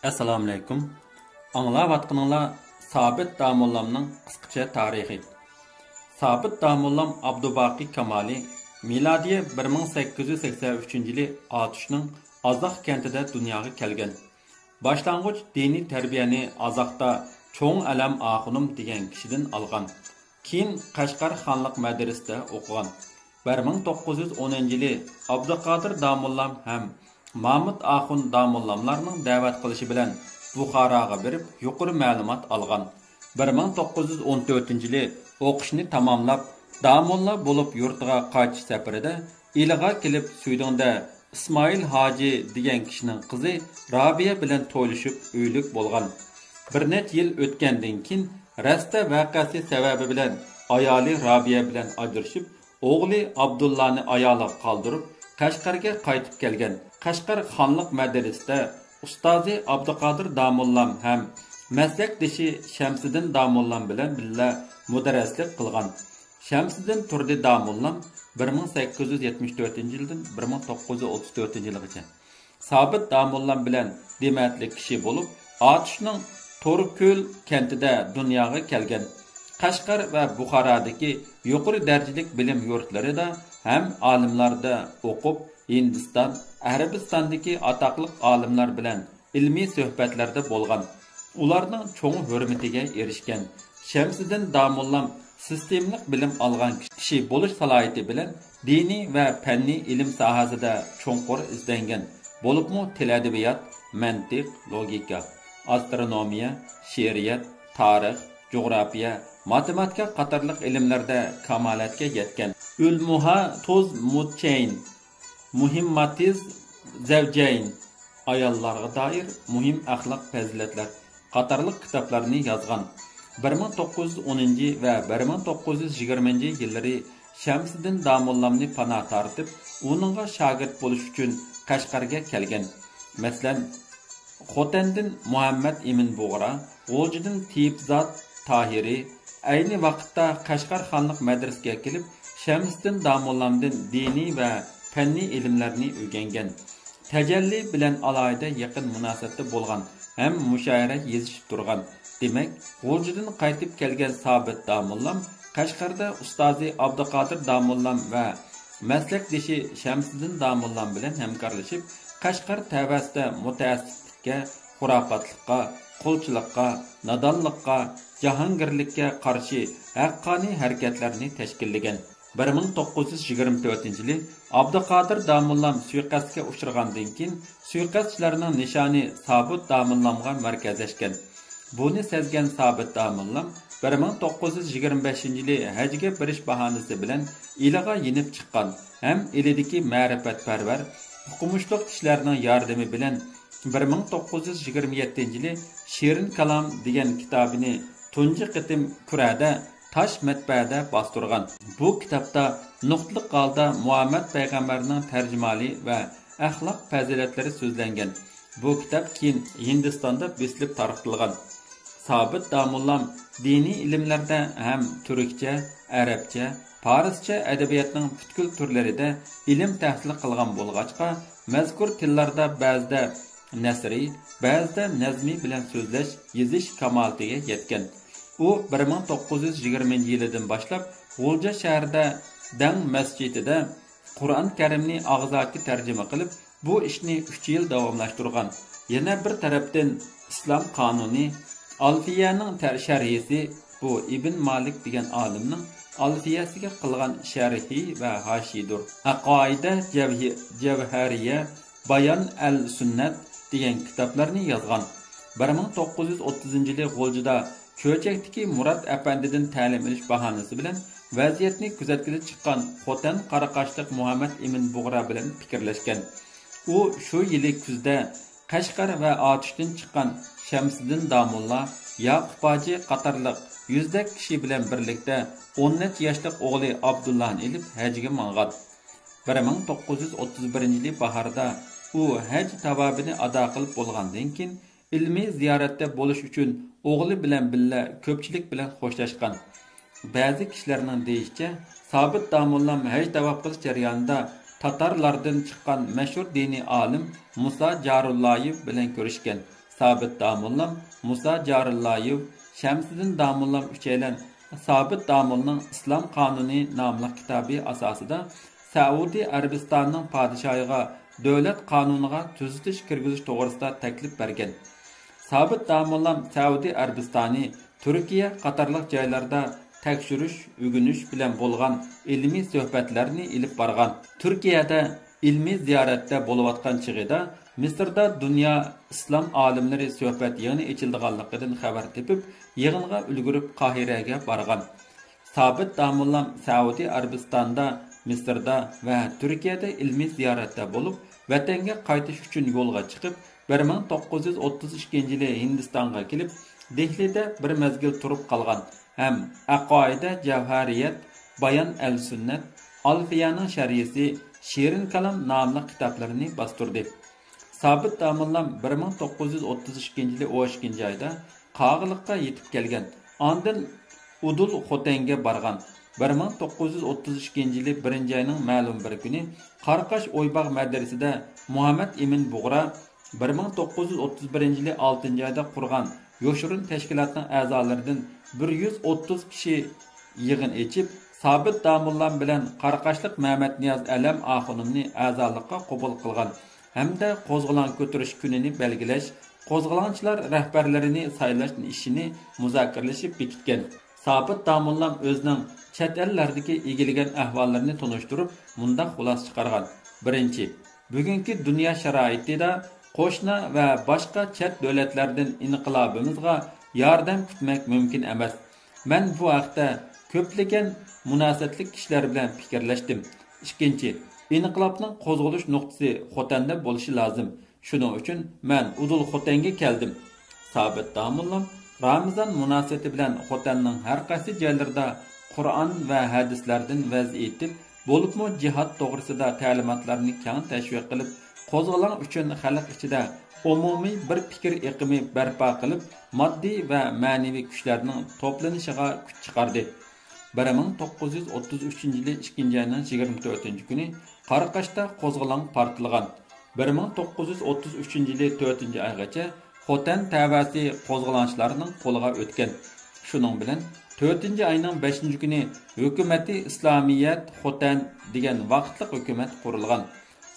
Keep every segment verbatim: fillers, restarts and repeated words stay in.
ئەسسالامۇئەلەيكۇم. ئاڭلاۋاتقىنىڭلار سابىت داموللامنىڭ قىسقىچە تارىخى. سابىت داموللام ئابدۇباقى كامالى مىلادىيە بىر مىڭ سەككىز يۈز سەكسەن ئۈچىنچى يىلى ئاتۇشنىڭ ئازاق كەنتىدە دۇنياغا كەلگەن. باشلانغۇچ دىنىي تەربىيەنى ئازاقتا چوڭ ئەلەم ئاخۇنۇم دېگەن كىشىدىن ئالغان. كېيىن قەشقەر خانلىق مەدرىسىدە ئوقۇغان. بىر مىڭ توققۇز يۈز ئونىنچى يىلى ئابدۇقادىر داموللام ھەم مامۇت ئاخۇن داموللاملارنىڭ دەۋەت قىلىشى بىلەن بۇخاراغا بېرىپ يۇقىرى مەلۇمات ئالغان. بىر مىڭ توققۇز يۈز ئون تۆتىنچى يىلى ئوقۇشنى تاماملاپ، داموللا بولۇپ يۇرتىغا قايتىش سەپىرىدە ئىلىغا كېلىپ، سۈيدۈڭدە ئىسمائىل ھاجى دېگەن كىشىنىڭ قىزى رابىيە بىلەن تويلىشىپ ئۆيلۈك بولغان. بىر نەچچە يىل ئۆتكەندىن كېيىن، رەستە ۋەقەسى سەۋەبى بىلەن ئايالى رابىيە بىلەن ئاجرىشىپ، ئوغلى ئابدۇللانى ئايالىغا قالدۇرۇپ، قەشقەرگە قايتىپ كەلگەن. قەشقەر خانلىق مەدرىسىدە ئۇستازى ئابدۇقادىر داموللام ھەم مەسلەكدىشى شەمسىدىن داموللام بىلەن بىللە مۇدەررەسلىك قىلغان. شەمسىدىن تۇردى داموللام بىر مىڭ سەككىز يۈز يەتمىش تۆتىنچى يىلدىن بىر مىڭ توققۇز يۈز ئوتتۇز تۆتىنچى يىلغىچە سابىت داموللام بىلەن دېمەتلىك كىشى بولۇپ، ئاتۇشنىڭ توركۆل كەنتىدە دۇنياغا كەلگەن. قەشقەر ۋە بۇخارادىكى يۇقىرى دەرىجىلىك بىلىم يۇرتلىرىدا ھەم ئالىملاردا ئوقۇپ، ھىندىستان، ئەرەبىستاندىكى ئاتاقلىق ئالىملار بىلەن ئىلمىي سۆھبەتلەردە بولغان. ئۇلارنىڭ چوڭ ھۆرمىتىگە ئېرىشكەن. شەمسىدىن داموللام سىستېمىلىق بىلىم ئالغان كىشى بولۇش سالاھىيىتى بىلەن دىنىي ۋە پەننىي ئىلىم ساھەسىدە چوڭقۇر ئىزدەنگەن، بولۇپمۇ تىل ئەدەبىيات، مەنتىق، لوگىكا، ئاسترونومىيە، شېئىرىيەت، تارىخ، جۇغراپىيە، ماتېماتىكا قاتارلىق ئىلىملەردە كامالەتكە يەتكەن. ئۈلمۇھا توز مۇتچەين، مۇھىمماتىز زەۋجەين، ئاياللارغا دائىر مۇھىم ئەخلاق پەزىلەتلەر قاتارلىق كىتابلارنى يازغان. بىر مىڭ توققۇز يۈز ئونىنچى ۋە بىر مىڭ توققۇز يۈز يىگىرمىنچى يىللىرى شەمسىدىن داموللامنى پاناھ تارتىپ، ئۇنىڭغا شاگىرت بولۇش ئۈچۈن قەشقەرگە كەلگەن. مەسىلەن، خوتەندىن مۇھەممەد ئىمىن بۇغرا، غۇلجىدىن تېيىپزات تاھىرى، ئەينى ۋاقىتتا قەشقەر خانلىق مەدرىسىگە كېلىپ، شەمسىدىن داموللامدىن دىنىي ۋە پەننىي ئىلىملەرنى ئۆگەنگەن. تەجەللى بىلەن ئالاھىدە يېقىن مۇناسىۋەتتە بولغان ھەم مۇشائىرە يېزىشىپ تۇرغان. دېمەك، غۇلجىدىن قايتىپ كەلگەن سابىت داموللام قەشقەردە ئۇستازى ئابدۇقادىر داموللام ۋە مەسلەكدىشى شەمسىدىن داموللام بىلەن ھەمكارلىشىپ، قەشقەر تەۋەسىدە مۇتەئەسسىپلىككە، خۇراپاتلىققا، قۇلچىلىققا، نادانلىققا، جاھانگىرلىككە قارشى ھەققانىي ھەرىكەتلەرنى تەشكىللىگەن. بىر مىڭ توققۇز يۈز يىگىرمە تۆتىنچى يىلى ئابدۇقادىر داموللام سۇيىقەستكە ئۇچرىغاندىن كېيىن، سۇيىقەستچىلەرنىڭ نىشانى سابىت داموللامغا مەركەزلەشكەن. بۇنى سەزگەن سابىت داموللام بىر مىڭ توققۇز يۈز يىگىرمە بەشىنچى يىلى ھەجگە بېرىش باھانىسى بىلەن ئىلىغا يېنىپ چىققان ھەم ئىلىدىكى مەرىپەتپەرۋەر، ئوقۇمۇشلۇق كىشىلەرنىڭ ياردىمى بىلەن بىر مىڭ توققۇز يۈز يىگىرمە يەتتىنچى يىلى شېرىن كالام دېگەن كىتابىنى تۇنجى قېتىم كۇرەدە تاش مەتبەئەدە باستۇرغان. بۇ كىتابتا نۇقتىلىق ھالدا مۇھەممەد پەيغەمبەرنىڭ تەرجىمىھالى ۋە ئەخلاق پەزىلەتلىرى سۆزلەنگەن. بۇ كىتاب كېيىن ھىندىستاندا بېسىلىپ تارقىتىلغان. سابىت داموللام دىنىي ئىلىملەردە ھەم تۈركچە، ئەرەبچە، پارسچە ئەدەبىياتنىڭ پۈتكۈل تۈرلىرىدە ئىلىم تەھسىل قىلغان بولغاچقا، مەزكۇر تىللاردا بەزىدە نەسرىي، بەزىدە نەزمىي بىلەن سۆزلەش، يېزىش كامالىتىگە يەتكەن. ئۇ بىر مىڭ توققۇز يۈز يىگىرمىنچى يىلىدىن باشلاپ غۇلجا شەھىرىدە دەڭ مەسچىتىدە قۇرئان كەرىمنى ئاغزاكى تەرجىمە قىلىپ، بۇ ئىشنى ئۈچ يىل داۋاملاشتۇرغان. يەنە بىر تەرەپتىن، ئىسلام قانۇنى، ئالفىيەنىڭ تەر-، شەرھىسى، بۇ ئىبن مالىك دېگەن ئالىمنىڭ ئالفىيەسىگە قىلغان شەرھى ۋە ھاشىيىدۇر. ئەقائىدە جەۋھى-، جەۋھەرىيە، بايان ئەل سۈننەت دېگەن كىتابلارنى يازغان. بىر مىڭ توققۇز يۈز ئوتتۇزىنچى يىلى غۇلجىدا چۆچەكتىكى مۇرات ئەپەندىدىن تەلىم ئېلىش باھانىسى بىلەن ۋەزىيەتنى كۆزەتكىلى چىققان خوتەن قاراقاشلىق مۇھەممەد ئىمىن بۇغرا بىلەن پىكىرلەشكەن. ئۇ شۇ يىلى كۈزدە قەشقەر ۋە ئاتۇشتىن چىققان شەمسىدىن داموللا، ياقۇپ ھاجى قاتارلىق يۈزدەك كىشى بىلەن بىرلىكتە ئون نەچچە ياشلىق ئوغلى ئابدۇللانى ئېلىپ ھەجگە ماڭغان. بىر مىڭ توققۇز يۈز ئوتتۇز بىرىنچى يىلى باھاردا ئۇ ھەج تاۋابىنى ئادا قىلىپ بولغاندىن كېيىن، ئىلمىي زىيارەتتە بولۇش ئۈچۈن ئوغلى بىلەن بىللە كۆپچىلىك بىلەن خوشلاشقان. بەزى كىشىلەرنىڭ دېيىشىچە، سابىت داموللام ھەج تاۋاپ قىلىش جەريانىدا تاتارلاردىن چىققان مەشھۇر دىنىي ئالىم مۇسا جارۇللايېۋ بىلەن كۆرۈشكەن. سابىت داموللام، مۇسا جارىللايېۋ، شەمسىدىن داموللام ئۈچەيلەن سابىت داموللىنىڭ ئىسلام قانۇنى ناملىق كىتابى ئاساسىدا سەئۇدى ئەرەبىستانىنىڭ پادىشاھىغا دۆلەت قانۇنىغا تۈزىتىش كىرگۈزۈش توغرىسىدا تەكلىپ بەرگەن. سابىت داموللام سەئۇدى ئەرەبىستانى، تۈركىيە قاتارلىق جايلاردا تەكشۈرۈش، ئۆگىنىش بىلەن بولغان ئىلمىي سۆھبەتلەرنى ئېلىپ بارغان. تۈركىيەدە ئىلمىي زىيارەتتە بولۇۋاتقان چېغىدا مىسىردا دۇنيا ئىسلام ئالىملىرى سۆھبەت يىغىنى ئېچىلىدىغانلىقىدىن خەۋەر تېپىپ، يىغىنغا ئۈلگۈرۈپ قاھىرەگە بارغان. سابىت داموللام سەئۇدى ئەرەبىستاندا، مىسىردا ۋە تۈركىيەدە ئىلمىي زىيارەتتە بولۇپ، ۋەتەنگە قايتىش ئۈچۈن يولغا چىقىپ، بىر مىڭ توققۇز يۈز ئوتتۇز ئىككىنچى يىلى ھىندىستانغا كېلىپ، دېھلىدە بىر مەزگىل تۇرۇپ قالغان ھەم ئەقائىدە جەۋھەرىيەت، بايان ئەل سۈننەت، ئالفىيەنىڭ شەرھىسى، شېرىن كالام ناملىق كىتابلىرىنى باستۇردى. سابىت داموللام بىر مىڭ توققۇز يۈز ئوتتۇز ئىككىنچى يىلى ئون ئىككىنچى ئايدا قاغىلىققا يېتىپ كەلگەن. ئاندىن ئۇدۇل خوتەنگە بارغان. بىر مىڭ توققۇز يۈز ئوتتۇز ئىككىنچى يىلى بىرىنچى ئاينىڭ مەلۇم بىر كۈنى قاراقاش ئويباغ مەدرىسىدە مۇھەممەد ئىمىن بۇغرا بىر مىڭ توققۇز يۈز ئوتتۇز بىرىنچى يىلى ئالتىنچى ئايدا قۇرغان يوشۇرۇن تەشكىلاتنىڭ ئەزالىرىدىن بىر يۈز ئوتتۇز كىشى يىغىن ئېچىپ، سابىت داموللام بىلەن قاراقاشلىق مەمەتنىياز ئەلەم ئاخۇنۇمنى ئەزالىققا قوبۇل قىلغان ھەمدە قوزغىلاڭ كۆتۈرۈش كۈنىنى بەلگىلەش، قوزغىلاڭچىلار رەھبەرلىرىنى سايلاش ئىشىنى مۇزاكىرىلىشىپ بېكىتكەن. سابىت داموللام ئۆزىنىڭ چەت ئەللەردىكى ئىگىلىگەن ئەھۋاللىرىنى تونۇشتۇرۇپ، مۇنداق خۇلاسە چىقارغان: بىرىنچى، بۈگۈنكى دۇنيا شارائىتىدا قوشنا ۋە باشقا چەت دۆلەتلەردىن ئىنقىلابىمىزغا ياردەم كۈتمەك مۇمكىن ئەمەس. مەن بۇ ھەقتە كۆپلىگەن مۇناسىۋەتلىك كىشىلەر بىلەن پىكىرلەشتىم. ئىككىنچى، ئىنقىلابنىڭ قوزغىلىش نۇقتىسى خوتەندە بولۇشى لازىم. شۇنىڭ ئۈچۈن مەن ئۇدۇل خوتەنگە كەلدىم. سابىت داموللام رامىزان مۇناسىۋىتى بىلەن خوتەننىڭ ھەر قايسى جايلىرىدا قۇرئان ۋە ھەدىسلەردىن ۋەز ئېيتىپ، بولۇپمۇ جىھاد توغرىسىدا تەلىماتلارنى كەڭ تەشۋىق قىلىپ، قوزغىلاڭ ئۈچۈن خەلق ئىچىدە ئومۇمىي بىر پىكىر ئېقىمى بەرپا قىلىپ، ماددىي ۋە مەنىۋى كۈچلەرنىڭ توپلىنىشىغا كۈچ چىقاردى. بىر مىڭ توققۇز يۈز ئوتتۇز ئۈچىنچى يىلى ئىككىنچى ئاينىڭ يىگىرمە تۆتىنچى كۈنى قاراقاشتا قوزغىلاڭ پارتلىغان. بىر مىڭ توققۇز يۈز ئوتتۇز ئۈچىنچى يىلى تۆتىنچى ئايغىچە خوتەن تەۋەسى قوزغىلاڭچىلارنىڭ قولىغا ئۆتكەن. شۇنىڭ بىلەن تۆتىنچى ئاينىڭ بەشىنچى كۈنى ھۆكۈمەتى ئىسلامىيەت خوتەن دېگەن ۋاقىتلىق ھۆكۈمەت قۇرۇلغان.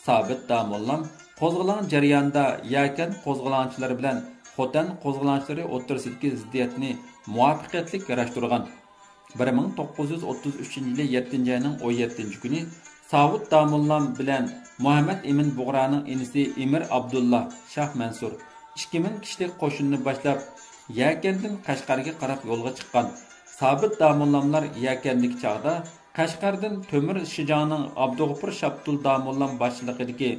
سابىت داموللام قوزغىلاڭ جەريانىدا يەكەن قوزغىلاڭچىلىرى بىلەن خوتەن قوزغىلاڭچىلىرى ئوتتۇرىسىدىكى زىددىيەتنى مۇۋەپپەقىيەتلىك ياراشتۇرغان. بىر مىڭ توققۇز يۈز ئوتتۇز ئۈچىنچى يىلى يەتتىنچى ئاينىڭ ئون يەتتىنچى كۈنى ساۋۇت داموللام بىلەن مۇھەممەد ئىمىن بۇغرانىڭ ئىنىسى ئىمىر ئابدۇللا شاھ مەنسۇر ئىككى مىڭ كىشىلىك قوشۇننى باشلاپ، يەكەندىن قەشقەرگە قاراپ يولغا چىققان. سابىت داموللاملار يەكەندىكى چاغدا، قەشقەردىن تۆمۈر شىجاڭنىڭ ئابدۇغوپۇر شاپتۇل داموللام باشچىلىقىدىكى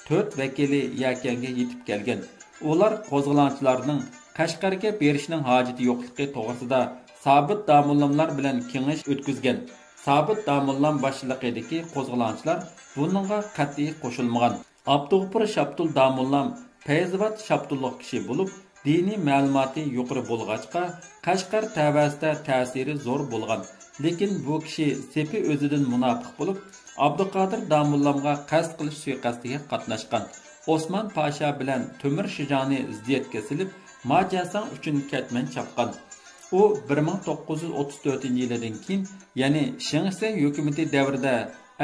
تۆت ۋەكىلى يەكەنگە يېتىپ كەلگەن. ئۇلار قوزغىلاڭچىلارنىڭ قەشقەرگە بېرىشنىڭ ھاجىتى يوقلۇقى توغرىسىدا سابىت داموللاملار بىلەن كېڭىشىش ئۆتكۈزگەن. سابىت داموللام باشچىلىقىدىكى قوزغىلاڭچىلار بۇنىڭغا قەتئىي قوشۇلمىغان. ئابدۇغوپۇر شاپتۇل داموللام پەيزىۋات شاپتۇللۇق كىشى بولۇپ، دىنىي مەلۇماتى يۇقىرى بولغاچقا، قەشقەر تەۋەسىدە تەسىرى زور بولغان. لېكىن بۇ كىشى سېپى ئۆزىدىن مۇناپىق بولۇپ، ئابدۇقادىر داموللامغا قەست قىلىش سۇيىقەستىگە قاتناشقان. ئوسمان پاشا بىلەن تۆمۈر شىجاڭنى زىددىيەتكە سېلىپ، ماجياساڭ ئۈچۈن كەتمەن چاپقان. ئۇ بىر مىڭ توققۇز يۈز ئوتتۇز تۆتىنچى يىلىدىن كېيىن، يەنى شېڭ شىسەي ھۆكۈمىتى دەۋرىدە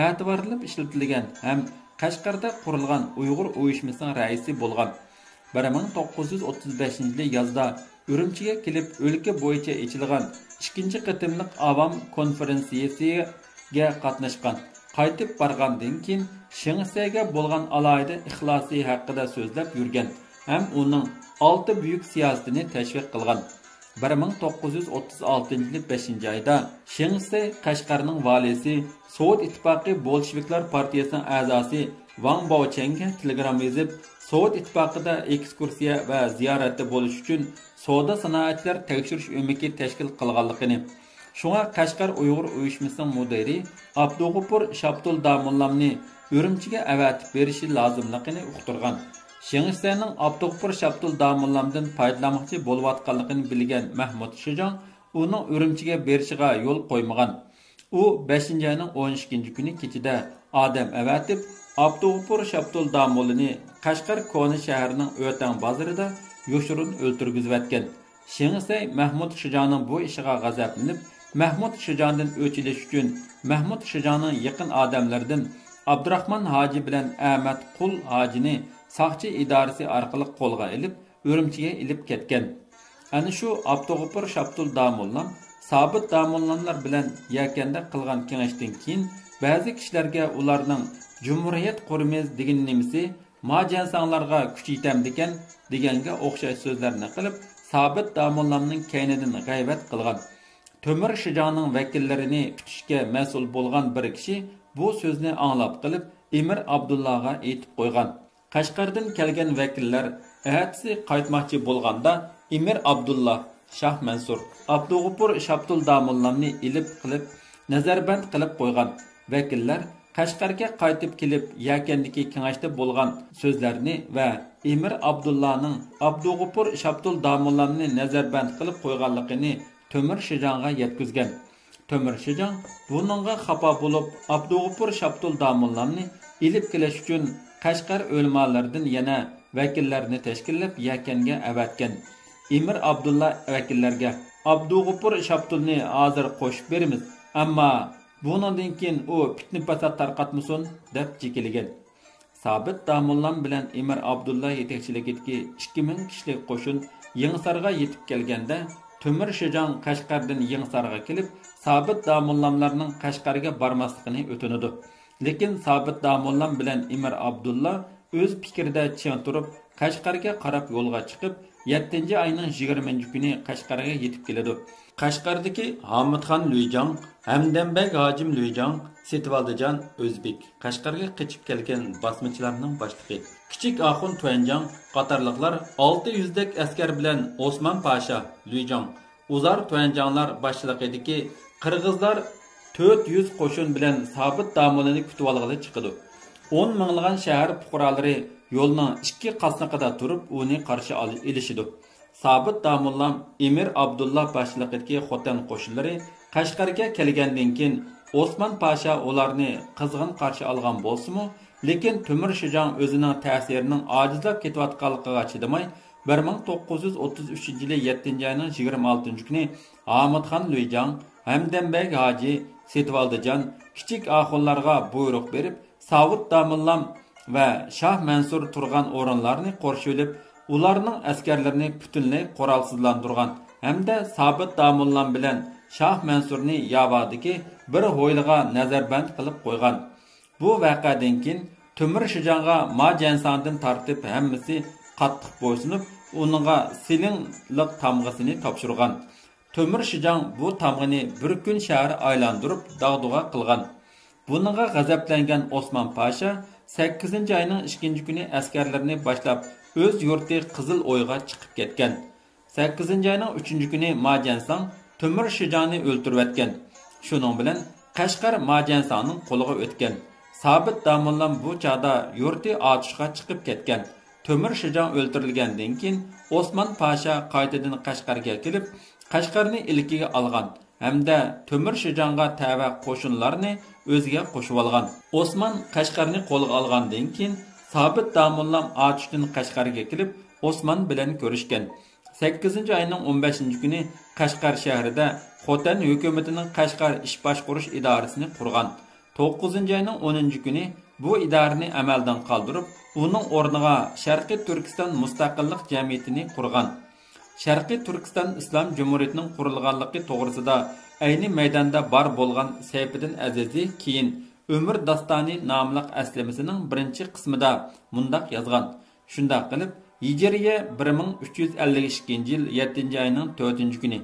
ئەتىۋارلىنىپ ئىشلىتىلگەن ھەم قەشقەردە قۇرۇلغان ئۇيغۇر ئۇيۇشمىسىنىڭ رەئىسى بولغان. بىر مىڭ توققۇز يۈز ئوتتۇز بەشىنچى يىلى يازدا ئۈرۈمچىگە كېلىپ، ئۆلكە بويىچە ئېچىلغان ئىككىنچى قېتىملىق ئاۋام كونفېرېنسىيىسىگە قاتناشقان. قايتىپ بارغاندىن كېيىن، شېڭ شىسەيگە بولغان ئالاھىدە ئىخلاسى ھەققىدە سۆزلەپ يۈرگەن ھەم ئۇنىڭ ئالتە بۈيۈك سىياسىتىنى تەشۋىق قىلغان. بىر مىڭ توققۇز يۈز ئوتتۇز ئالتىنچى يىلى بەشىنچى ئايدا شېڭ شىسەي قەشقەرنىڭ ۋالىسى، سوۋېت ئىتتىپاقى بولشېۋىكلار پارتىيىسىنىڭ ئەزاسى ۋاڭ باۋچەنگە تېلېگرامما يېزىپ، سوۋېت ئىتتىپاقىدا ئېكسكۇرسىيە ۋە زىيارەتتە بولۇش ئۈچۈن سودا سانائەتچىلەر تەكشۈرۈش ئۆمىكى تەشكىل قىلغانلىقىنى، شۇڭا قەشقەر ئۇيغۇر ئۇيۇشمىسىنىڭ مۇدىرى ئابدۇغوپۇر شاپتۇل داموللامنى ئۈرۈمچىگە ئەۋەتىپ بېرىشى لازىملىقىنى ئۇقتۇرغان. شېڭ شىسەينىڭ ئابدۇغوپۇر شاپتۇل داموللامدىن پايدىلانماقچى بولۇۋاتقانلىقىنى بىلگەن مەھمۇد شىجاڭ ئۇنىڭ ئۈرۈمچىگە بېرىشىغا يول قويمىغان. ئۇ بەشىنچى ئاينىڭ ئون ئىككىنچى كۈنى كېچىدە ئادەم ئەۋەتىپ، ئابدۇغوپۇر شاپتۇل داموللىنى قەشقەر كونا شەھىرىنىڭ ئۆتەڭ بازىرىدا يوشۇرۇن ئۆلتۈرگۈزۈۋەتكەن. شېڭ سەي مەھمۇد شىجاڭنىڭ بۇ ئىشىغا غەزەپلىنىپ، مەھمۇد شىجاڭدىن ئۆچ ئېلىش ئۈچۈن مەھمۇد شىجاڭنىڭ يېقىن ئادەملىرىدىن ئابدۇراخمان ھاجى بىلەن ئەمەت قۇل ھاجىنى ساقچى ئىدارىسى ئارقىلىق قولغا ئېلىپ، ئۈرۈمچىگە ئېلىپ كەتكەن. ئەنە شۇ ئابدۇغوپۇر شاپتۇل داموللام سابىت داموللاملار بىلەن يەكەندە قىلغان كېڭەشتىن كېيىن، بەزى كىشىلەرگە ئۇلارنىڭ جۇمھۇرىيەت قۇرىمىز دېگىنى نېمىسى، ما جيەنساڭلارغا كۈچ يېتەمدىكەن دېگەنگە ئوخشاش سۆزلەرنى قىلىپ، سابىت داموللامنىڭ كەينىدىن غەيۋەت قىلغان. تۆمۈر شىجاڭنىڭ ۋەكىللىرىنى كۈتۈشكە مەسئۇل بولغان بىر كىشى بۇ سۆزنى ئاڭلاپ قېلىپ، ئىمىر ئابدۇللاغا ئېيتىپ قويغان. قەشقەردىن كەلگەن ۋەكىللەر ئەتىسى قايتماقچى بولغاندا، ئىمىر ئابدۇللا، شاھ مەنسۇر، ئابدۇغوپۇر شاپتۇل داموللامنى ئېلىپ قېلىپ، نەزەربەند قىلىپ قويغان. ۋەكىللەر قەشقەرگە قايتىپ كېلىپ، يەكەندىكى كېڭەشتە بولغان سۆزلەرنى ۋە ئىمىر ئابدۇللانىڭ ئابدۇغوپۇر شاپتۇل داموللامنى نەزەربەند قىلىپ قويغانلىقىنى تۆمۈر شىجاڭغا يەتكۈزگەن. تۆمۈر شىجاڭ بۇنىڭغا خاپا بولۇپ، ئابدۇغوپۇر شاپتۇل داموللامنى ئېلىپ كېلىش ئۈچۈن قەشقەر ئۆلىمالىرىدىن يەنە ۋەكىللەرنى تەشكىللەپ، يەكەنگە ئەۋەتكەن. ئىمىر ئابدۇللا ۋەكىللەرگە، «ئابدۇغوپۇر شاپتۇلنى ھازىر قوشۇپ بېرىمىز، ئەمما بۇنىڭدىن كېيىن ئۇ پىتنە-پاسات تارقاتمىسۇن» دەپ جېكىلىگەن. سابىت داموللام بىلەن ئىمىر ئابدۇللا يېتەكچىلىكىدىكى ئىككى مىڭ كىشىلىك قوشۇن يېڭىسارغا يېتىپ كەلگەندە، تۆمۈر شىجاڭ قەشقەردىن يېڭىسارغا كېلىپ، سابىت داموللاملارنىڭ قەشقەرگە بارماسلىقىنى ئۆتۈنىدۇ. لېكىن سابىت داموللام بىلەن ئىمىر ئابدۇللا ئۆز پىكرىدە چىڭ تۇرۇپ، قەشقەرگە قاراپ يولغا چىقىپ، يەتتىنچى ئاينىڭ يىگىرمىنچى كۈنى قەشقەرگە يېتىپ كېلىدۇ. قەشقەردىكى ھامۇتخان لۈيجاڭ، ھەمدەمبەگ ھاجىم لۈيجاڭ، سېتىۋالدىجان ئۆزبېك، قەشقەرگە قېچىپ كەلگەن باسمىچىلارنىڭ باشلىقى، كىچىك ئاخۇن تۈەنجاڭ قاتارلىقلار ئالتە يۈزدەك ئەسكەر بىلەن ئوسمان پاشا، لۈيجاڭ، ئۇزار تۈەنجاڭلار باشچىلىقىدىكى قىرغىزلار تۆت يۈز قوشۇن بىلەن سابىت داموللىنى كۈتۈۋالغىلى چىقىدۇ. ئون مىڭلىغان شەھەر پۇقرالىرى يولنىڭ ئىككى قاسنىقىدا تۇرۇپ، ئۇنى قارشى ئال-، ئېلىشىدۇ. سابىت داموللام ئىمىر ئابدۇللا باشچىلىقىدىكى خوتەن قوشۇنلىرى قەشقەرگە كەلگەندىن كېيىن، ئوسمان پاشا ئۇلارنى قىزغىن قارشى ئالغان بولسىمۇ، لېكىن تۆمۈر شىجاڭ ئۆزىنىڭ تەسىرىنىڭ ئاجىزلاپ كېتىۋاتقانلىقىغا چىدىماي، بىر مىڭ توققۇز يۈز ئوتتۇز ئۈچىنچى يىلى يەتتىنچى ئاينىڭ يىگىرمە ئالتىنچى كۈنى ھامۇتخان لۈيجاڭ، ھەمدەمبەگ ھاجى، سېتىۋالدىجان، كىچىك ئاخۇنلارغا بۇيرۇق بېرىپ، ساۋۇت داموللام ۋە شاھ مەنسۇر تۇرغان ئورۇنلارنى قورشىۋېلىپ، ئۇلارنىڭ ئەسكەرلىرىنى پۈتۈنلەي قورالسىزلاندۇرغان ھەمدە سابىت داموللام بىلەن شاھ مەنسۇرنى ياۋادىكى بىر ھويلىغا نەزەربەند قىلىپ قويغان. بۇ ۋەقەدىن كېيىن تۆمۈر شىجاڭغا ما جيەنساڭدىن تارتىپ ھەممىسى قاتتىق بويسۇنۇپ، ئۇنىڭغا سېلىڭلىق تامغىسىنى تاپشۇرغان. تۆمۈر شىجاڭ بۇ تامغىنى بىر كۈن شەھەر ئايلاندۇرۇپ داغدۇغا قىلغان. بۇنىڭغا غەزەپلەنگەن ئوسمان پاشا سەككىزىنچى ئاينىڭ ئىككىنچى كۈنى ئەسكەرلىرىنى باشلاپ ئۆز يۇرتى قىزىل ئويغا چىقىپ كەتكەن. سەككىزىنچى ئاينىڭ ئۈچىنچى كۈنى ما جيەنساڭ تۆمۈر شىجاڭنى ئۆلتۈرۈۋەتكەن. شۇنىڭ بىلەن قەشقەر ما جيەنساڭنىڭ قولىغا ئۆتكەن. سابىت داموللام بۇ چاغدا يۇرتى ئاتۇشقا چىقىپ كەتكەن. تۆمۈر شىجاڭ ئۆلتۈرۈلگەندىن كېيىن، ئوسمان پاشا قايتىدىن قەشقەرگە كېلىپ، قەشقەرنى ئىلكىگە ئالغان ھەمدە تۆمۈر شىجاڭغا تەۋە قوشۇنلارنى ئۆزىگە قوشۇۋالغان. ئوسمان قەشقەرنى قولغا ئالغاندىن كېيىن، سابىت داموللام ئاتۇشتىن قەشقەرگە كېلىپ، ئوسمان بىلەن كۆرۈشكەن. سەككىزىنچى ئاينىڭ ئون بەشىنچى كۈنى قەشقەر شەھىرىدە خوتەن ھۆكۈمىتىنىڭ قەشقەر ئىش باشقۇرۇش ئىدارىسىنى قۇرغان. توققۇزىنچى ئاينىڭ ئونىنچى كۈنى بۇ ئىدارىنى ئەمەلدىن قالدۇرۇپ، ئۇنىڭ ئورنىغا شەرقىي تۈركىستان مۇستەقىللىق جەمئىيىتىنى قۇرغان. شەرقىي تۈركىستان ئىسلام جۇمھۇرىيىتىنىڭ قۇرۇلغانلىقى توغرىسىدا ئەينى مەيداندا بار بولغان سەيپىدىن ئەزىزى كېيىن ئۆمۈر داستانى ناملىق ئەسلىمىسىنىڭ بىرىنچى قىسمىدا مۇنداق يازغان: شۇنداق قىلىپ، ھىجرىيە بىر مىڭ ئۈچ يۈز ئەللىك ئىككىنچى يىل يەتتىنچى ئاينىڭ تۆتىنچى كۈنى،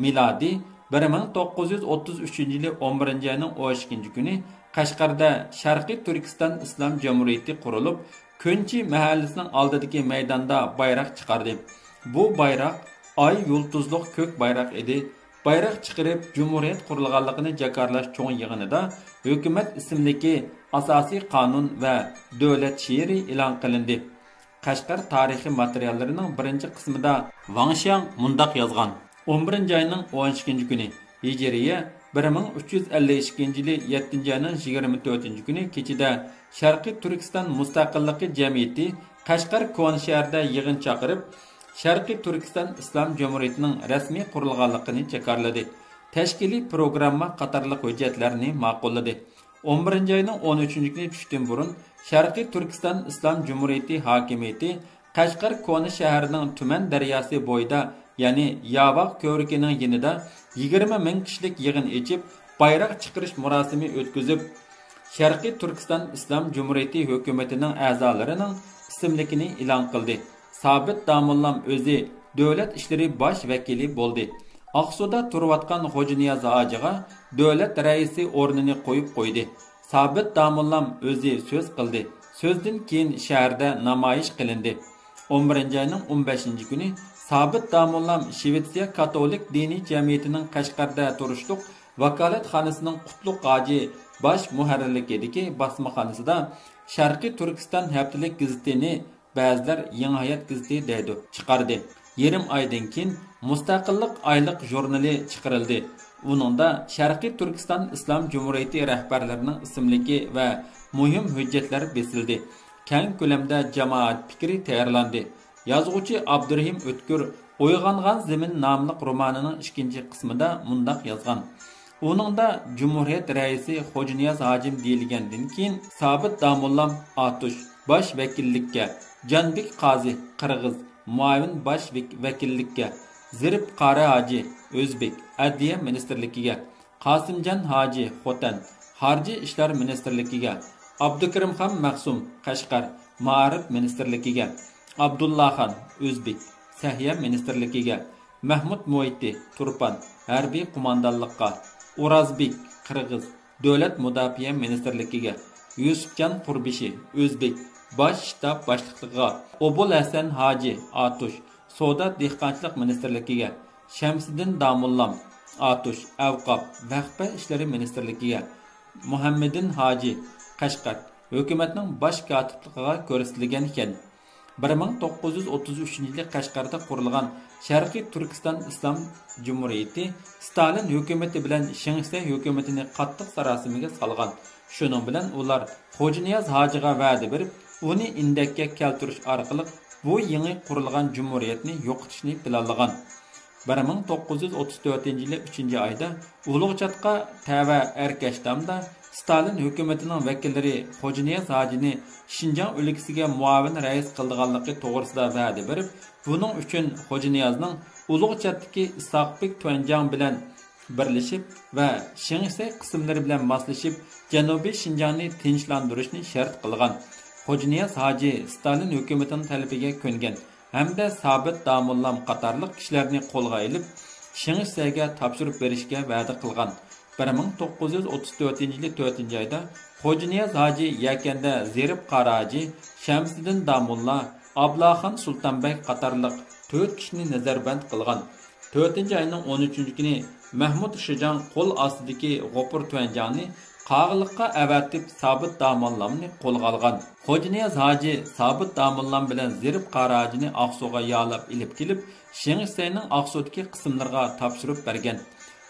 مىلادىي بىر مىڭ توققۇز يۈز ئوتتۇز ئۈچىنچى يىلى ئون بىرىنچى ئاينىڭ ئون ئىككىنچى كۈنى قەشقەردە شەرقىي تۈركىستان ئىسلام جۇمھۇرىيىتى قۇرۇلۇپ، كۆنچى مەھەللىسىنىڭ ئالدىدىكى مەيداندا بايراق چىقاردى. بۇ بايراق ئاي يۇلتۇزلۇق كۆك بايراق ئىدى. بايراق چىقىرىپ، جۇمھۇرىيەت قۇرۇلغانلىقىنى جاكارلاش چوڭ يىغىنىدا ھۆكۈمەت ئىسىملىكى ئاساسىي قانۇن ۋە دۆلەت شېئىرى ئېلان قىلىندى. قەشقەر تارىخىي ماتېرىياللىرىنىڭ بىرىنچى قىسمىدا ۋاڭ شياڭ مۇنداق يازغان: ئون بىرىنچى ئاينىڭ ئون ئىككىنچى كۈنى، ھىجرىيە بىر مىڭ ئۈچ يۈز ئەللىك ئىككىنچى يىلى يەتتىنچى ئاينىڭ يىگىرمە تۆتىنچى كۈنى كېچىدە شەرقىي تۈركىستان مۇستەقىللىقى جەمئىيىتى قەشقەر كونا شەھىرىدە يىغىن چاقىرىپ، شەرقىي تۈركىستان ئىسلام جۇمھۇرىيىتىنىڭ رەسمىي قۇرۇلغانلىقىنى جاكارلىدى، تەشكىلىي پروگرامما قاتارلىق ھۆججەتلەرنى ماقۇللىدى. ئون بىرىنچى ئاينىڭ ئون ئۈچىنچى كۈنى چۈشتىن بۇرۇن شەرقىي تۈركىستان ئىسلام جۇمھۇرىيىتى ھاكىمىيىتى قەشقەر كونا شەھىرىنىڭ تۈمەن دەرياسى بويىدا، يەنى ياۋاق كۆۋرۈكىنىڭ يېنىدا يىگىرمە مىڭ كىشىلىك يىغىن ئېچىپ، بايراق چىقىرىش مۇراسىمى ئۆتكۈزۈپ، شەرقىي تۈركىستان ئىسلام جۇمھۇرىيىتى ھۆكۈمىتىنىڭ ئەزالىرىنىڭ ئىسىملىكىنى ئېلان قىلدى. سابىت داموللام ئۆزى دۆلەت ئىشلىرى باش ۋەكىلى بولدى. ئاقسۇدا تۇرۇۋاتقان خوجانىياز ھاجىغا دۆلەت رەئىسى ئورنىنى قويۇپ قويدى. سابىت داموللام ئۆزى سۆز قىلدى. سۆزدىن كېيىن شەھەردە نامايىش قىلىندى. ئون بىرىنچى ئاينىڭ ئون بەشىنچى كۈنى سابىت داموللام شىۋېتسىيە كاتولىك دىنىي جەمئىيىتىنىڭ قەشقەردە تۇرۇشلۇق ۋاكالەتخانىسىنىڭ قۇتلۇق ھاجى باش مۇھەررىرلىكىدىكى باسمىخانىسىدا شەرقىي تۈركىستان ھەپتىلىك گېزىتىنى، بەزىلەر يېڭى ھايات گېزىتى دەيدۇ، چىقاردى. يېرىم ئايدىن كېيىن مۇستەقىللىق ئايلىق ژۇرنىلى چىقىرىلدى. ئۇنىڭدا شەرقىي تۈركىستان ئىسلام جۇمھۇرىيىتى رەھبەرلىرىنىڭ ئىسىملىكى ۋە مۇھىم ھۆججەتلەر بېسىلدى. كەڭ كۆلەمدە جامائەت پىكرى تەييارلاندى. يازغۇچى ئابدۇرېھىم ئۆتكۈر ئويغانغان زېمىن ناملىق رومانىنىڭ ئىككىنچى قىسمىدا مۇنداق يازغان: ئۇنىڭدا جۇمھۇرىيەت رەئىسى خوجانىياز ھاجىم دېيىلگەندىن كېيىن، سابىت داموللام ئاتۇش باش ۋەكىللىككە، جانبېك قازى قىرغىز مۇئاۋىن باش ۋەك-، ۋەكىللىككە، زېرىپ قارى ھاجى ئۆزبېك ئەدلىيە مىنىستىرلىكىگە، قاسىمجان ھاجى خوتەن خارىجى ئىشلار مىنىستىرلىكىگە، ئابدۇكېرىمخان مەخسۇم قەشقەر مائارىپ مىنىستىرلىكىگە، ئابدۇللاخان ئۆزبېك سەھىيە مىنىستىرلىكىگە، مەھمۇت مۇھىتى تۇرپان ھەربىي قوماندانلىققا، ئورازبېك قىرغىز دۆلەت مۇداپىئە مىنىستىرلىكىگە، يۈسۈپجان قۇربىشى ئۆزبېك باش شتاب باشلىقلىقىغا، ئوبۇلھەسەن ھاجى ئاتۇش سودا دېھقانچىلىق مىنىستىرلىكىگە، شەمسىدىن داموللام ئاتۇش ئەۋقاپ، ۋەخپە ئىشلىرى مىنىستىرلىكىگە، مۇھەممىدىن ھاجى قەشقەر ھۆكۈمەتنىڭ باش كاتىپلىقىغا كۆرسىتىلگەنىكەن. بىر مىڭ توققۇز يۈز ئوتتۇز ئۈچىنچى يىلى قەشقەردە قۇرۇلغان شەرقىي تۈركىستان ئىسلام جۇمھۇرىيىتى ستالىن ھۆكۈمىتى بىلەن شېڭ شىسەي ھۆكۈمىتىنى قاتتىق ساراسىمىگە سالغان. شۇنىڭ بىلەن ئۇلار خوجانىياز ھاجىغا ۋەدە بېرىپ، ئۇنى ئىندەككە كەلتۈرۈش ئارقىلىق بۇ يېڭى قۇرۇلغان جۇمھۇرىيەتنى يوقىتىشنى پىلانلىغان. بىر مىڭ توققۇز يۈز ئوتتۇز تۆتىنچى يىلى ئۈچىنچى ئايدا ئۇلۇغچاتقا تەۋە ئەركەشتامدا ستالىن ھۆكۈمىتىنىڭ ۋەكىللىرى خوجانىياز ھاجىنى شىنجاڭ ئۆلكىسىگە مۇئاۋىن رەئىس قىلىدىغانلىقى توغرىسىدا ۋەدە بېرىپ، بۇنىڭ ئۈچۈن خوجانىيازنىڭ ئۇلۇغچاتتىكى ئىسھاقبېك تۈەنجاڭ بىلەن بىرلىشىپ ۋە شېڭ شىسەي قىسىملىرى بىلەن ماسلىشىپ، جەنۇبىي شىنجاڭنى تىنچلاندۇرۇشنى شەرت قىلغان. خوجانىياز ھاجى ستالىن ھۆكۈمىتىنىڭ تەلىپىگە كۆنگەن ھەمدە سابىت داموللام قاتارلىق كىشىلەرنى قولغا ئېلىپ، شېڭ شىسەيگە تاپشۇرۇپ بېرىشكە ۋەدە قىلغان. بىر مىڭ توققۇز يۈز ئوتتۇز تۆتىنچى يىلى تۆتىنچى ئايدا خوجانىياز ھاجى يەكەندە زېرىپ قارا ھاجى، شەمسىدىن داموللا، ئابلاخان سۇلتانبەگ قاتارلىق تۆت كىشىنى نەزەربەند قىلغان. تۆتىنچى ئاينىڭ ئون ئۈچىنچى كۈنى مەھمۇد شىجاڭ قول ئاستىدىكى غوپۇر تۈەنجاڭنى قاغىلىققا ئەۋەتىپ، سابىت داموللامنى قولغا ئالغان. خوجانىياز ھاجى سابىت داموللام بىلەن زېرىپ قارا ھاجىنى ئاقسۇغا يالاپ ئېلىپ كېلىپ، شېڭ شىسەينىڭ ئاقسۇدىكى قىسىملىرىغا تاپشۇرۇپ بەرگەن.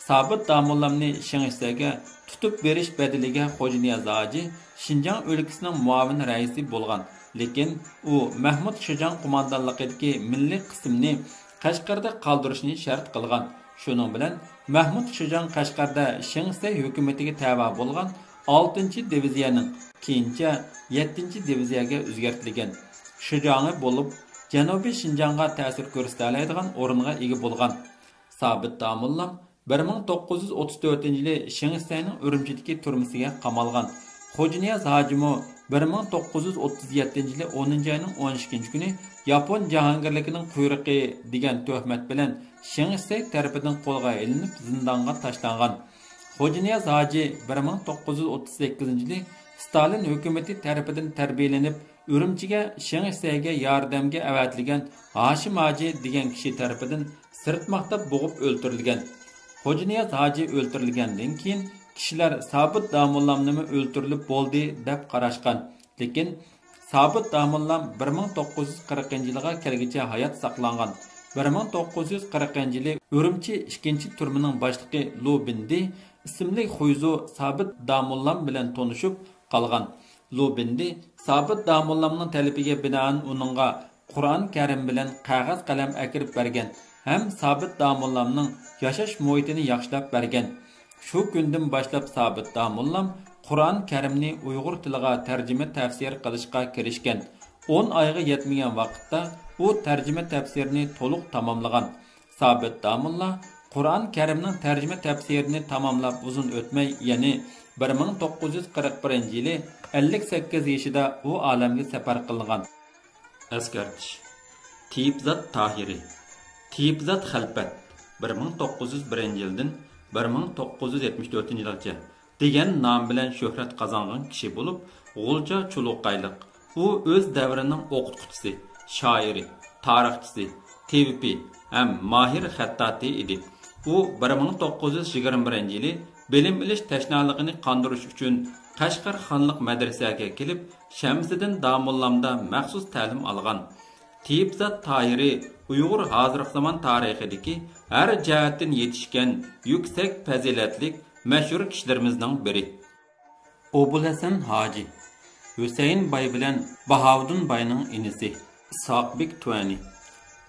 سابىت داموللامنى شېڭ شىسەيگە تۇتۇپ بېرىش بەدىلىگە خوجانىياز ھاجى شىنجاڭ ئۆلكىسىنىڭ مۇئاۋىن رەئىسى بولغان. لېكىن ئۇ مەھمۇد شىجاڭ قوماندانلىقىدىكى مىللىي قىسىمنى قەشقەردە قالدۇرۇشنى شەرت قىلغان. شۇنىڭ بىلەن مەھمۇد شىجاڭ قەشقەردە شېڭ شىسەي ھۆكۈمىتىگە تەۋە بولغان ئالتىنچى دىۋىزىيەنىڭ، كېيىنچە يەتتىنچى دىۋىزىيەگە ئۆزگەرتىلگەن، شىجاڭى بولۇپ، جەنۇبىي شىنجاڭغا تەسىر كۆرسىتەلەيدىغان ئورۇنغا ئىگە بولغان. سابىت داموللام بىر مىڭ توققۇز يۈز ئوتتۇز تۆتىنچى يىلى شېڭ شىسەينىڭ ئۈرۈمچىدىكى تۈرمىسىگە قامالغان. خوجانىياز ھاجىمۇ بىر مىڭ توققۇز يۈز ئوتتۇز يەتتىنچى يىلى ئونىنچى ئاينىڭ ئون ئىككىنچى كۈنى ياپون جاھانگىرلىكىنىڭ قۇيرۇقى دېگەن تۆھمەت بىلەن شېڭ شىسەي تەرىپىدىن قولغا ئېلىنىپ زىندانغا تاشلانغان. خوجانىياز ھاجى بىر مىڭ توققۇز يۈز ئوتتۇز سەككىزىنچى يىلى ستالىن ھۆكۈمىتى تەرىپىدىن تەربىيەلىنىپ، ئۈرۈمچىگە شېڭ شىسەيگە ياردەمگە ئەۋەتىلگەن ھاشىم ھاجى دېگەن كىشى تەرىپىدىن سىرتماقتا بوغۇپ ئۆلتۈرۈلگەن. خوجانىياز ھاجى ئۆلتۈرۈلگەندىن كېيىن، كىشىلەر سابىت داموللامنىمۇ ئۆلتۈرۈلۈپ بولدى دەپ قاراشقان. لېكىن سابىت داموللام بىر مىڭ توققۇز يۈز قىرىقىنچى يىلىغا كەلگۈچە ھايات ساقلانغان. بىر مىڭ توققۇز يۈز قىرىقىنچى يىلى ئۈرۈمچى ئىككىنچى تۈرمىنىڭ باشلىقى لۇ بىندى ئىسىملىك خۇيزۇ سابىت داموللام بىلەن تونۇشۇپ قالغان. لۇ بىندى سابىت داموللامنىڭ تەلىپىگە بىنائەن ئۇنىڭغا قۇرئان كەرىم بىلەن قەغەز قەلەم ئەكىرىپ بەرگەن ھەم سابىت داموللامنىڭ ياشاش مۇھىتىنى ياخشىلاپ بەرگەن. شۇ كۈندىن باشلاپ سابىت داموللام قۇرئان كەرىمنى ئۇيغۇر تىلىغا تەرجىمە تەپسىر قىلىشقا كىرىشكەن. ئون ئايغا يەتمىگەن ۋاقىتتا ئۇ تەرجىمە تەپسىرنى تولۇق تاماملىغان. سابىت داموللا قۇرئان كەرىمنىڭ تەرجىمە تەپسىرىنى تاماملاپ ئۇزۇن ئۆتمەي، يەنى بىر مىڭ توققۇز يۈز قىرىق بىرىنچى يىلى ئەللىك سەككىز يېشىدا ئۇ ئالەمگە سەپەر قىلغان. ئەسكەرتىش. تىيىپزات تاھىرى، تىيىپزات خەلپەت، بىر مىڭ توققۇز يۈز بىرىنچى يىلدىن بىر مىڭ توققۇز يۈز يەتمىش تۆتىنچى يىلغىچە دېگەن نام بىلەن شۆھرەت قازانغان كىشى بولۇپ، غۇلجا چۇلۇقايلىق. ئۇ ئۆز دەۋرىنىڭ ئوقۇتقۇچىسى، شائىرى، تارىخچىسى، تېۋىپى ھەم ماھىر خەتتاتى ئىدى. ئۇ بىر مىڭ توققۇز يۈز يىگىرمە بىرىنچى يىلى بىلىم ئېلىش تەشنالىقىنى قاندۇرۇش ئۈچۈن قەشقەر خانلىق مەدرىسەگە كېلىپ، شەمسىدىن داموللامدا مەخسۇس تەلىم ئالغان. تىيىپزات تاھىرى ئۇيغۇر ھازىرقى زامان تارىخىدىكى ھەر جەھەتتىن يېتىشكەن، يۈكسەك پەزىلەتلىك، مەشھۇر كىشىلىرىمىزنىڭ بىرى. ئوبۇلھەسەن ھاجى، ھۈسەيىن باي بىلەن باھاۋۇدۇن باينىڭ ئىنىسى، ئىسھاقبېك تۈەنى.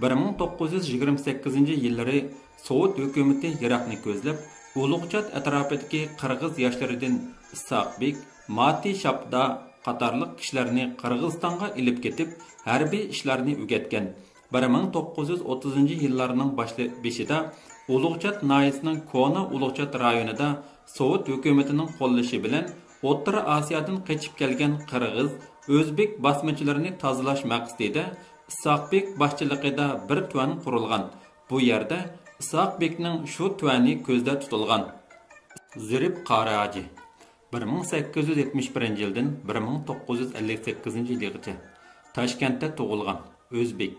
بىر مىڭ توققۇز يۈز يىگىرمە سەككىزىنچى يىللىرى سوۋېت ھۆكۈمىتى يىراقنى كۆزلەپ، ئۇلۇغچات ئەتراپىدىكى قىرغىز ياشلىرىدىن ئىسھاقبېك، ماتى شاپدا قاتارلىق كىشىلەرنى قىرغىزىستانغا ئېلىپ كېتىپ، ھەربىي ئىشلارنى ئۆگەتكەن. بىر مىڭ توققۇز يۈز ئوتتۇزىنچى يىللارنىڭ باشلى-، بېشىدا ئۇلۇغچات ناھىيەسىنىڭ كونا ئۇلۇغچات رايونىدا سوۋېت ھۆكۈمىتىنىڭ قوللىشى بىلەن ئوتتۇرا ئاسىيادىن قېچىپ كەلگەن قىرغىز، ئۆزبېك باسمىچىلىرىنى تازىلاش مەقسىتىدە ئىسھاقبېك باشچىلىقىدا بىر تۈەن قۇرۇلغان. بۇ يەردە ئىسھاقبېكنىڭ شۇ تۈەنى كۆزدە تۇتۇلغان. زېرىپ قارىھاجى، بىر مىڭ سەككىز يۈز يەتمىش بىرىنچى يىلدىن بىر مىڭ توققۇز يۈز ئەللىك سەككىزىنچى يىلىغىچە تاشكەنتتە تۇغۇلغان، ئۆزبېك،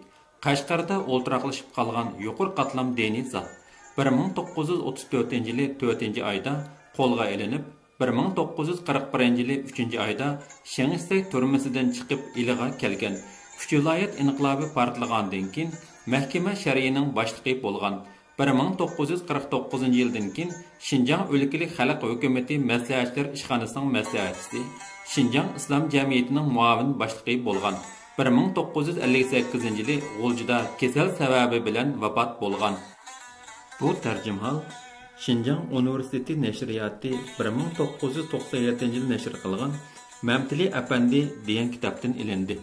قەشقەردە ئولتۇراقلىشىپ قالغان يۇقىرى قاتلام دىنىي زات. بىر مىڭ توققۇز يۈز ئوتتۇز تۆتىنچى يىلى تۆتىنچى ئايدا قولغا ئېلىنىپ، بىر مىڭ توققۇز يۈز قىرىق بىرىنچى يىلى ئۈچىنچى ئايدا شېڭشىسەي تۈرمىسىدىن چىقىپ ئىلىغا كەلگەن. ئۈچ ۋىلايەت ئىنقىلابى پارتلىغاندىن كېيىن مەھكىمە شەرئىنىڭ باشلىقى بولغان. بىر مىڭ توققۇز يۈز قىرىق توققۇزىنچى يىلدىن كېيىن شىنجاڭ ئۆلكىلىك خەلق ھۆكۈمىتى مەسلىھەتچىلەر ئىشخانىسىنىڭ مەسلىھەتچىسى، شىنجاڭ ئىسلام جەمئىيىتىنىڭ مۇئاۋىن باشلىقى بولغان. بىر مىڭ توققۇز يۈز ئەللىك سەككىزىنچى يىلى غۇلجىدا كېسەل سەۋەبى بىلەن ۋاپات بولغان. بۇ تەرجىمىھال شىنجاڭ ئۇنىۋېرسىتېتى نەشرىياتى بىر مىڭ توققۇز يۈز توقسان يەتتىنچى يىلى نەشر قىلغان مەمتىلى ئەپەندى دېگەن كىتابتىن ئېلىندى.